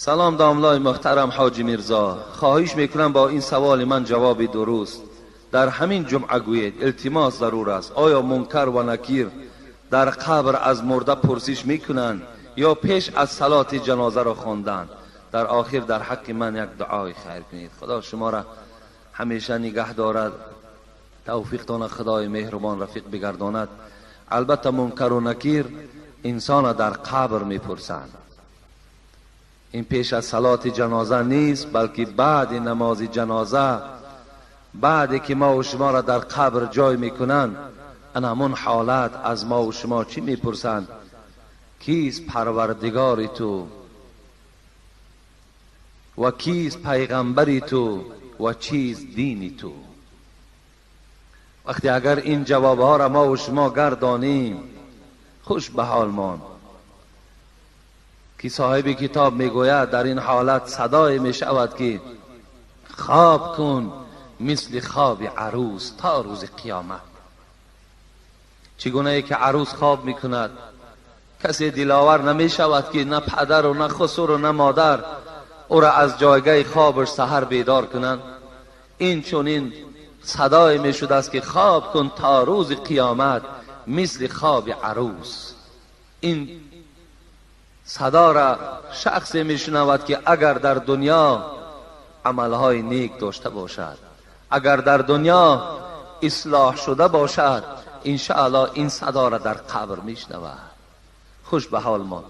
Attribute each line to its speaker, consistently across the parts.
Speaker 1: Салом, домлаи муҳтарам Ҳоҷи Мирзо. Хоҳиш мекунам, бо ин саволи ман ҷавоби дуруст дар ҳамин ҷумъа гӯед. Илтимос, зарур аст. Оё Мункар ва Накир дар қабр аз мурда пурсиш мекунанд ё пеш аз салоти ҷанозаро хондан? Дар охир дар ҳаққи ман як дуои хайр кунед. Худо шуморо ҳамеша нигаҳ дорад, тавфиқтона Худои меҳрубон рафиқ бигардонад. Албатта, Мункару Накир инсона дар қабр мепурсанд. Ин пеш аз салоти ҷаноза нест, балки баъди намози ҷаноза, баъде ки мо шуморо дар қабр ҷой мекунанд, ана ҳамон ҳолат аз мо шумо чӣ мепурсанд? Кист Парвардигори ту ва кист пайғамбари ту ва чист дини ту? Вақте агар ин ҷавобҳоро мо шумо гардонем, хуш ба ҳолмон, ки соҳиби китоб мегӯяд, дар ин ҳолат садое мешавад, ки хоб кун мисли хоби арӯс то рӯзи қиёмат. Чӣ гунае ки арӯс хоб мекунад, касе диловар намешавад, ки на падару на хусуру на модар ӯро аз ҷойгаҳи хобаш саҳар бедор кунанд. Ин чунин садое мешудааст, ки хоб кун то рӯзи қиёмат мисли хоби арӯс. Ин садоро шахсе мешунавад, ки агар дар дунё амалҳои нек дошта бошад, агар дар дунё ислоҳ шуда бошад, иншааллоҳ ин садоро дар қабр мешунавад. Хуш ба ҳол мо,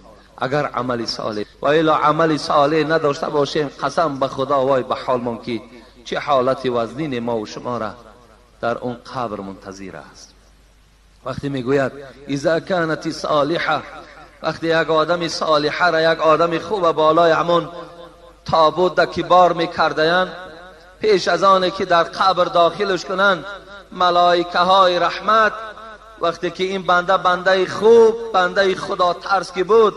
Speaker 1: агар амали солеҳ ва илло амали солеҳ надошта бошем, қасам ба Худо, вой ба ҳолмон, ки чӣ ҳолати вазнине мо шуморо дар он қабр мунтазир аст. Вақте мегӯяд إذا كانت صالحة, вақте як одами солиҳара, як одами хуба болои ҳамон тобут ки бор мекардаянд, пеш аз оне ки дар қабр дохилш кунанд, малоикаҳои раҳмат, вақте ки ин банда бандаи хуб, бандаи худотарс ки буд,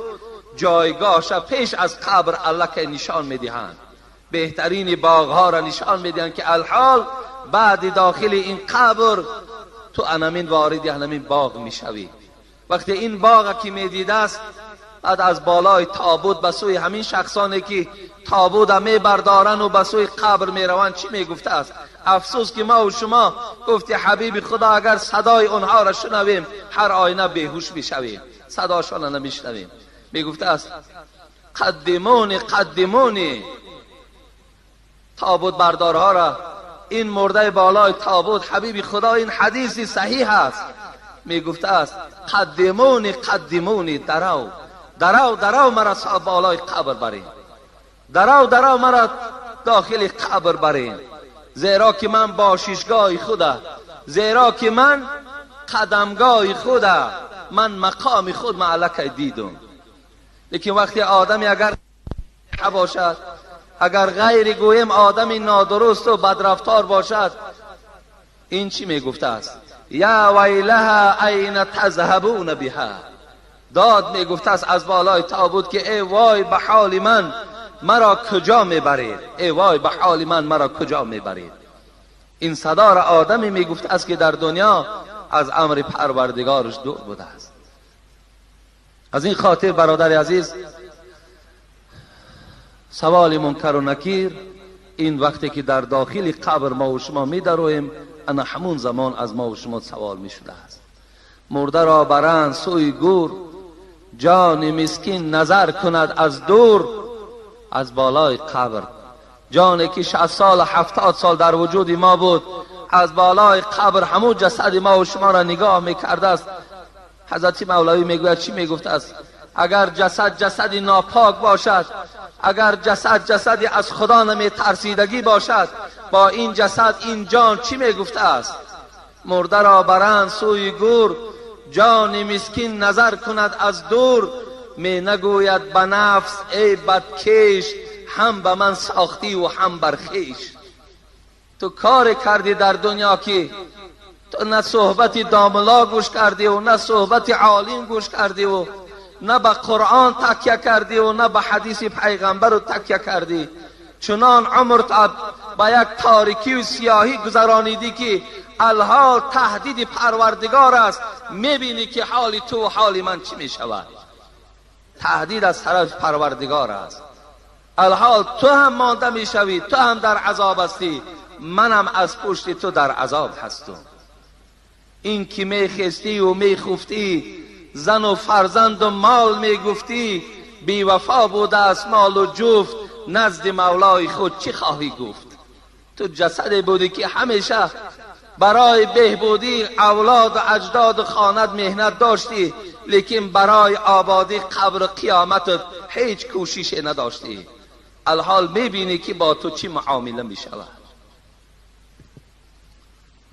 Speaker 1: ҷойгоҳша пеш аз қабр аллакай нишон медиҳанд, беҳтарини боғҳоро нишон медиҳанд, ки алҳол баъди дохили ин қабр ту анамин вориди анамин боғ мешавӣ. Вақте ин боға ки медидааст, баъд аз болои тобут ба сӯи ҳамин шахсоне ки тобута мебардорану ба сӯи қабр мераванд, чӣ мегуфтааст? Афсӯс, ки мо шумо, гуфти ҳабиби Худо, агар садои онҳоро шунавем, ҳар оина беҳуш мешавем, садошона намешунавем. Мегуфтааст: قدموني قدموني. تابوت بردارها این مرده بالای تابوت، حبیبی خدا، این حدیثی صحیح است، میگفته است: قدموني قدموني، درو درو درو، مرا بالای قبر برین، درو درو، مرا داخل قبر برین، زیرا که من باششگاه خوده، زیرا که من قدمگاه خوده، من مقام خود معلک دیدم. لیکن وقتی آدمی اگر باشد، اگر غیر گویم آدمی نادرست و بدرفتار باشد، این چی میگفته است؟ يا ويلها أين تذهبون بها. داد میگفته است از بالای تابوت که ای وای به حال من، مرا کجا میبرید؟ ای وای به حال من، مرا کجا میبرید؟ این صدا را آدمی میگفته است که در دنیا از امر پروردگارش دور بوده است. از این خاطر برادر عزیز، سوال منکر و نکیر این وقتی که در داخل قبر ما و شما می درویم، انا همون زمان از ما و شما سوال می شده است. مرده را برند سوی گور، جان مسکین نظر کند از دور. از بالای قبر جانی که 60 سال، 70 سال در وجود ما بود، از بالای قبر همون جسد ما و شما را نگاه میکرده است. حضرت مولوی میگوید، چی میگفت است؟ اگر جسد جسدی ناپاک باشد، اگر جسد جسدی از خدا نمی ترسیدگی باشد، با این جسد این جان چی میگفته است؟ مرده را برند سوی گور، جان مسکین نظر کند از دور. می نگوید به نفس ای بدکیش، هم به من ساختی و هم بر خویش. تو کار کردی در دنیا که تو نه صحبت داملا گوش کردی و نه صحبت عالم گوش کردی و نه به قرآن تکیه کردی و نه به حدیث پیغمبر تکیه کردی. چنان عمر با یک تاریکی و سیاهی گذرانیدی که الحال تهدید پروردگار است. میبینی که حال تو و حال من چی میشود. تهدید از طرف پروردگار است. Алҳол ту ҳам монда мешавӣ, ту ҳам дар азоб ҳастӣ, манам аз пушти ту дар азоб ҳастам. Ин ки мехестӣ ва мехуфтӣ, зану фарзанду мол мегуфтӣ, бевафо будааст молу ҷуфт, назди мавлои худ чӣ хоҳӣ гуфт? Ту ҷасаде будӣ ки ҳамеша барои беҳбудии авлоду аҷдоду хонат меҳнат доштӣ, лекин барои ободии қабру қиёматат ҳеҷ кӯшише надоштӣ. Алҳол мебинӣ ки бо ту чӣ муомила мешавад.